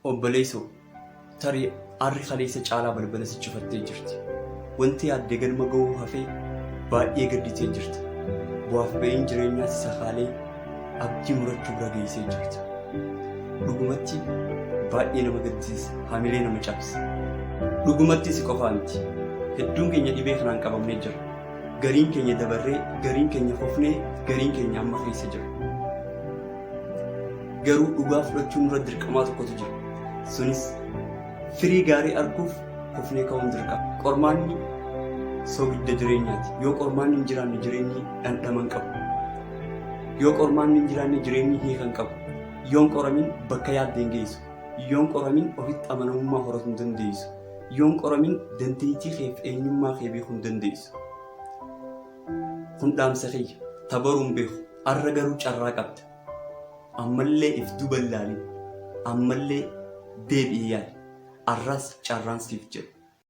Obboleessoo, tarii arri kaleessa caalaa balbala si cufattee jirti. Wanti yaadde galma gahuu hafee baay'ee gadditee jirta. Bu'aaf ba'iin jireenyaa si sakaalee abdii murachuu bira geessee jirta. Dhugumatti baay'ee nama gaddisiisa, hamilee nama cabsa. Dhugumatti si qofaa miti. Hedduun keenya dhibee kanaan qabamnee jira. Gariin keenya dabarree, gariin keenya kufnee, gariin keenya amma keessa jira. Garuu dhugaa fudhachuun nurra dirqamaa tokkotu jira. Sunis firii gaarii arguuf kufnee ka'uun dirqama. Qormaanni soogidda jireenyaati. Yoo qormaanni hin jiraanne jireenyi dhandhama hin qabu. Yoo qormaanni hin jiraanne jireenyi hiika hin qabu. Yoon qoramin bakka yaadde hin geessu. Yoon qoramin ofitti amanamummaa horatu hin dandeessu. Yoon qoramin dandeettii keef eenyummaa kee beekuu hin dandeessu. Kun dhaamsa kiyya. Ta boruu hin beeku. Arra garuu carraa qabda. Ammallee if duuba hin laalin. Ammallee deebi'ii yaali. Arras carraan siif jira.